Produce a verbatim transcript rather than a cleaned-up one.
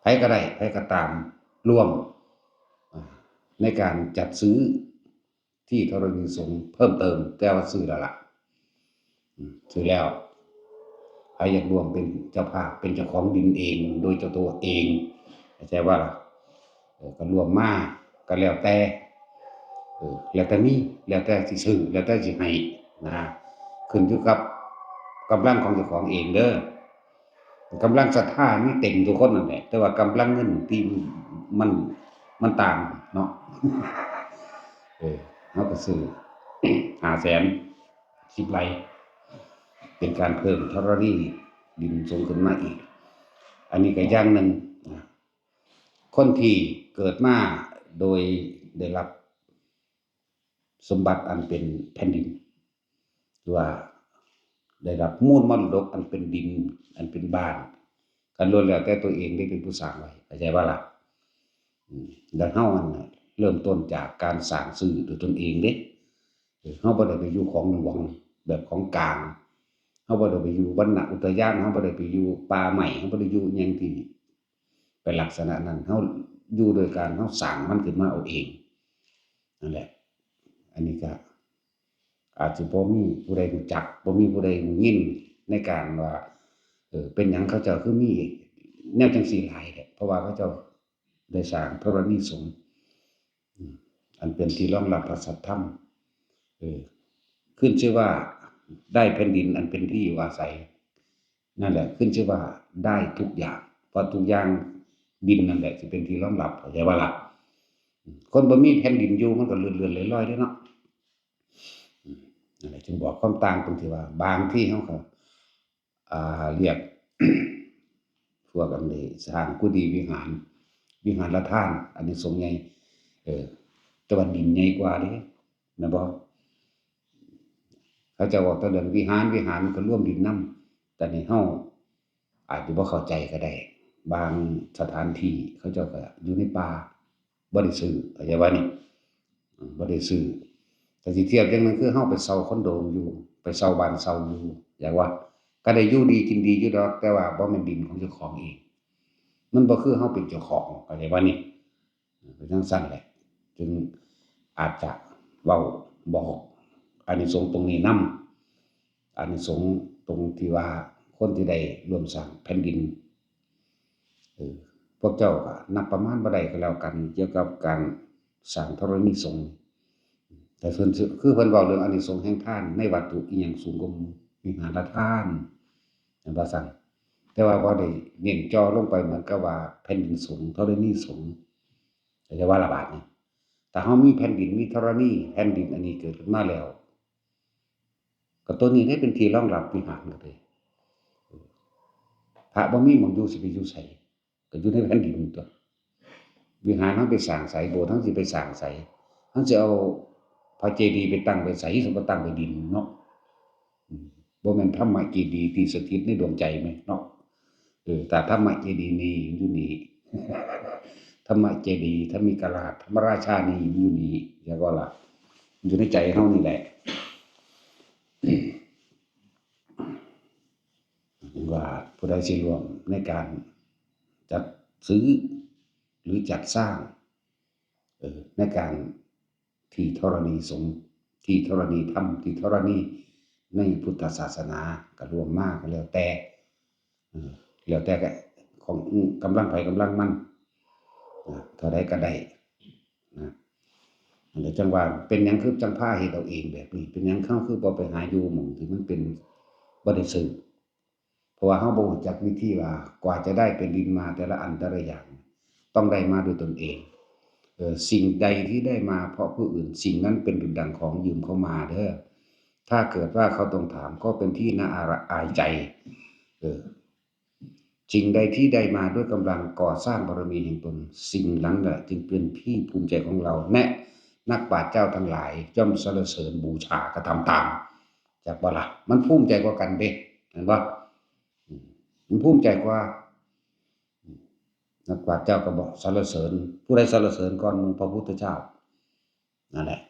ไผก็ได้ ไผก็ตาม ร่วม อ่า ในการจัดซื้อที่ธรณีสงฆ์เพิ่มเติม แต่ว่าซื้อแล้วล่ะ อืม ซื้อแล้ว ไผอยากร่วมเป็นเจ้าภาพ เป็นเจ้าของดินเอง โดยเจ้าตัวเอง เข้าใจว่าล่ะ เออ ก็ร่วมมา ก็แล้วแต่ เออ แล้วแต่มี แล้วแต่สิซื้อ แล้วแต่สิให้นะ ขึ้นอยู่กับกำลังของเจ้าของเองเด้อ กำลังศรัทธามีเต็มทุกคนนั่นแหละ แต่ว่ากำลังเงินที่มัน มันต่างเนาะ เออ เฮาก็ซื้อ ห้าแสน สิบไร่ เป็นการเพิ่มธรณีดินสงฆ์ขึ้นมาอีก อันนี้ก็อย่างหนึ่งนะ คนที่เกิดมาโดยได้รับสมบัติอันเป็นแผ่นดิน หรือว่าได้รับมูลมรดกอันเป็นดิน อันเป็นบ้าน ก็ล้วนแล้วแต่ตัวเองได้เป็นผู้สร้างไว้ เข้าใจบ่ล่ะ อืม แล้วเฮาอันน่ะเริ่มต้นจากการสร้างซื้อด้วยตนเองเด้ เออ เฮาบ่ได้ไปอยู่ของหลวงแบบของกลาง เฮาบ่ได้ไปอยู่วรรณอุทยาน เฮาบ่ได้ไปอยู่ป่าไม้ เฮาบ่ได้อยู่อิหยังที่เป็นลักษณะนั้น เฮาอยู่โดยการเฮาสร้างมันขึ้นมาเอาเอง นั่นแหละ อันนี้ก็อาจสิบ่มีผู้ใดรู้จัก บ่มีผู้ใดได้ยินในการว่า เออ เป็นหยังเขาเจ้าคือมีแนวจั่งซี้หลายแท้ เพราะว่าเขาเจ้าได้สร้างธรณีสงฆ์ อืม อันเป็นที่รองรับพระสัทธรรม เออ ขึ้นชื่อว่าได้แผ่นดินอันเป็นที่อยู่อาศัย นั่นแหละ ขึ้นชื่อว่าได้ทุกอย่าง เพราะทุกอย่างดินนั่นแหละสิเป็นที่รองรับ เข้าใจบ่ล่ะ อืม คนบ่มีแผ่นดินอยู่มันก็เลื่อนๆลอยๆเด้เนาะ อืม นั่นแหละ จึงบอกความต่างตรงที่ว่าบางที่เฮาก็ อ่า เรียก พวกอันนี้สร้างกุฏิวิหาร วิหารทาน อานิสงส์ใหญ่ เออ แต่ว่าดินใหญ่กว่าเด้ แม่นบ่ เขาเจ้าเว้าแต่เรื่องวิหาร วิหารมันก็รวมดินนำ แต่นี่เฮาอาจจะบ่เข้าใจก็ได้ บางสถานที่เขาเจ้าก็อยู่ในป่า บ่ได้ซื้อ เข้าใจบ่นี่ อืม บ่ได้ซื้อ แต่สิเทียบอย่างหนึ่งคือเฮาไปเช่าคอนโดอยู่ ไปเช่าบ้านเช่าอยู่ อยากว่า ก็ได้อยู่ดีกินดีอยู่ดอก แต่ว่าบ่แม่นดินของเจ้าของเอง มันบ่คือเฮาเป็นเจ้าของ เข้าใจบ่นี่ เป็นจั่งซั้นแหละ จึงอาจจะเว้าบอกอานิสงส์ตรงนี้นำ อานิสงส์ตรงที่ว่าคนที่ได้ร่วมสร้างแผ่นดิน เออ พวกเจ้าก็นับประมาณบ่ได้ก็แล้วกัน เกี่ยวกับการสร้างธรณีสงฆ์ แต่เพิ่นสิ คือเพิ่นเว้าเรื่องอานิสงส์แห่งทานในวัตถุอิหยังสูงกว่าหมู่ วิหารทาน แม่นบ่ซั้น แต่ว่าบ่ได้เน้นเจาะลงไปเหมือนกับว่าแผ่นดินสงฆ์ ธรณีสงฆ์ เข้าใจบ่ล่ะบาดนี้ ถ้าเฮามีแผ่นดิน มีธรณี แผ่นดินอันนี้เกิดขึ้นมาแล้ว ก็ตัวนี้ได้เป็นที่รองรับวิหารก็เลย พระบ่มีหม่องอยู่สิไปอยู่ไส ก็อยู่ในแผ่นดินตั๊ว วิหารเฮาไปสร้างไส โบสถ์เฮาสิไปสร้างไส เฮาสิเอาพระเจดีย์ไปตั้งไว้ไส สิบ่ตั้งไว้ดินเนาะ อืม บ่แม่นธรรมเจดีย์ที่สถิตในดวงใจแม่นเนาะ เออ แต่ธรรมเจดีย์นี่อยู่นี่ ธรรมเจดีย์ ธรรมิกราช ธรรมราชานี่อยู่นี่ แล้วก็ล่ะ อยู่ในใจเฮานี่แหละ ว่าผู้ใดสิร่วมในการจัดซื้อ หรือจัดสร้าง เออ ในการที่ธรณีสงฆ์ ที่ธรณีธรรม ที่ธรณีในพุทธศาสนา ก็ร่วมมาก็แล้วแต่ เออ แล้วแต่ก็ของกำลังไผกำลังมัน นะ เท่าใดก็ได้ นะ อันนี้จั่งว่าเป็นหยังคือจั่งพาเฮ็ดเอาเองแบบนี้ เป็นหยังเฮาคือบ่ไปหาอยู่หม่องที่มันเป็นบ่ได้ซื้อ เพราะว่าเฮาบ่รู้จักวิธีว่ากว่าจะได้เป็นดินมาแต่ละอันแต่ละอย่าง ต้องได้มาด้วยตนเอง เอ่อ สิ่งใดที่ได้มาเพราะผู้อื่น สิ่งนั้นเป็นดุจดังของยืมเข้ามาเด้อ ถ้าเกิดว่าเขาต้องถามก็เป็นที่น่าอายใจ เออ สิ่งใดที่ได้มาด้วยกำลังก่อสร้างบารมีแห่งตน สิ่งนั้นแหละจึงเป็นที่ภูมิใจของเรา และนักปราชญ์เจ้าทั้งหลายย่อมสรรเสริญบูชากระทำตาม จักบ่ล่ะ มันภูมิใจกว่ากันเด้ เห็นบ่ อืม มันภูมิใจกว่า อืม นักปราชญ์เจ้าก็บอกสรรเสริญ ผู้ใดสรรเสริญก่อนหมู่ พระพุทธเจ้า นั่นแหละ